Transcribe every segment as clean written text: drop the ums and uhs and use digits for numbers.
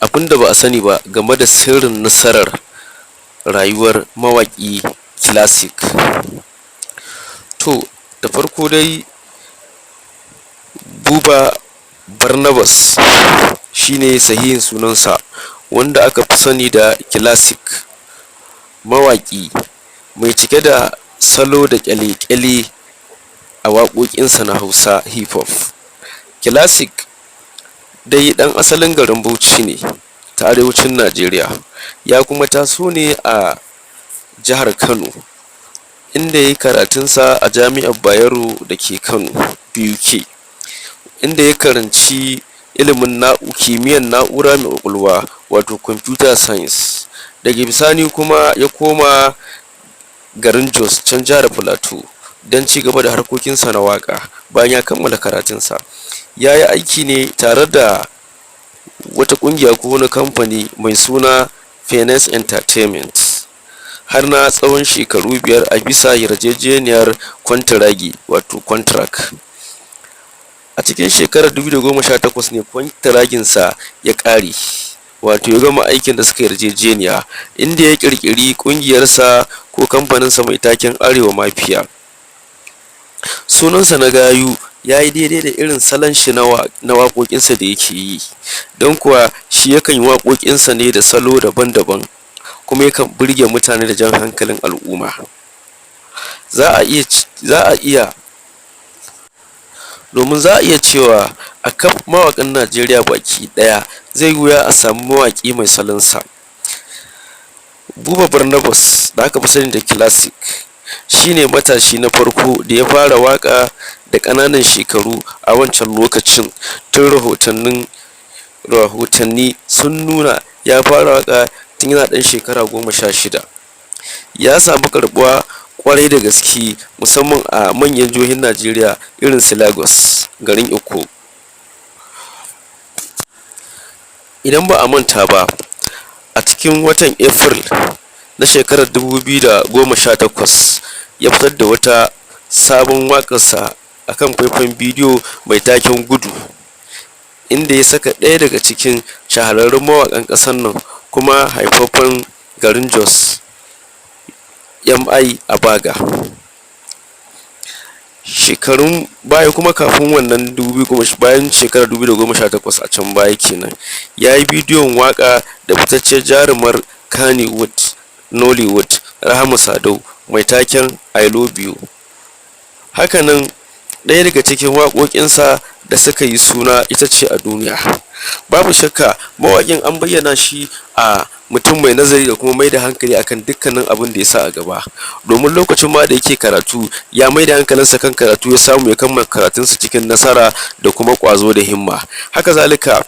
Abin da ba a sani ba game da sirrin nasarar rayuwar mawaƙi Classic. To, da farko dai, Buba Barnabas shine sahihin sunansa, wanda aka fi sani da Classic, mawaƙi mai cike da salo da ƙyale-ƙyale a waƙoƙinsa na Hausa hip hop. Classic dai ɗan asalin garin Bauchi ne ta arewacin Najeriya, ya kuma taso ne a jihar Kano, inda yayi karatunsa a Jami'ar Bayero da ke Kano, BUK, inda ya karanci ilimin kimiyyar na'ura mai ƙwaƙwalwa, wato computer science. Daga bisani kuma ya koma garin Jos, can jihar Plateau, don cigaba da harkokinsa na waƙa. Bayan ya kammala karatunsa, yayi aiki ne tare da wata ƙungiya ko wani kamfani mai suna Finesse Entertainment har na tsawon shekaru 5 a bisa yarjejeniyar kwantiragi, wato contract. A cikin shekarar 2018 ne kwantiraginsa ya ƙare, wato ya gama aikin da suka yarjejeniya, inda ya ƙirƙiri ƙungiyarsa ko kamfaninsa mai taken Arewa Mafia. Sunansa na gayu yayi daidai da irin salon shi na waƙoƙinsa da yake yi, don kuwa shi yakan yi waƙoƙinsa ne da salo daban-daban, kuma yakan burge mutane da jan hankalin al'umma. Za a iya domin za a iya cewa a kaf mawaƙan Najeriya baki ɗaya, zai yi wuya a samu mawaƙi mai salon sa. Buba Barnabas, da aka fi sani da Classic, shine matashi na farko da ya fara waƙa da ƙananan shekaru a wancan lokacin. Tun rahotanni sun nuna ya fara waƙa tun yana ɗan shekara 16. Ya samu karɓuwa ƙwarai da gaske, musamman a manyan jihohin Najeriya irin su Lagos, garin Eko. Idan ba a manta ba, a cikin watan April na shekarar 2018 ya fitar da wata sabon waƙarsa akan faifan bidiyo mai taken Gudu, inda ya saka ɗaya daga cikin shahararrun mawaƙan ƙasar nan kuma haifaffen garin Jos, M.I Abaga. Shekarun baya kuma, kafin wannan, bayan shekarar 2018 a can baya kenan, yayi bidiyon waƙa da fitacciyar jarumar Kannywood, Nollywood, Rahama Sadau, mai taken I Love You. Hakanan ɗaya daga cikin waƙoƙinsa da suka yi suna ita ce A Duniya. Babu shakka, mawaƙin an bayyana shi a mutum mai nazari da kuma mai da hankali akan dukkanin abin da ya sa a gaba, domin lokacin ma da yake karatu, ya mai da hankalinsa kan karatu, ya samu ya kammala karatunsa cikin nasara da kuma ƙwazo da himma. Haka zalika,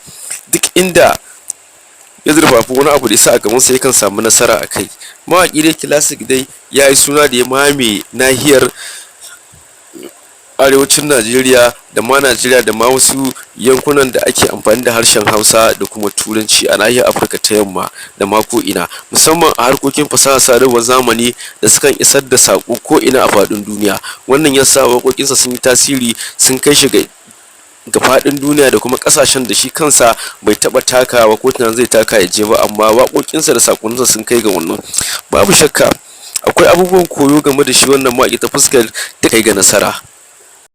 duk inda ya zurfafi wani abu da ya sa a gabansa, yakan samu nasara a kai. Mawaƙi dai Classic dai ya yi suna da ya mamaye nahiyar arewacin Najeriya da ma Najeriya da ma wasu yankunan da ake amfani da harshen Hausa da kuma Turanci a nahiyar Afirka ta Yamma da ma ko'ina, musamman a harkokin fasahar sadarwar zamani da sukan isar da saƙo ko'ina a faɗin duniya. Wannan yasa waƙoƙinsa sun yi tasiri, sun kai shi ga faɗin duniya da kuma ƙasashen da shi kansa bai taɓa takawa ko tunanin zai taka ya je ba, amma waƙoƙinsa da saƙonninsa sun kai ga wannan. Babu shakka, akwai abubuwan koyo game da shi wannan mawaƙi ta fuskar da kai ga nasara.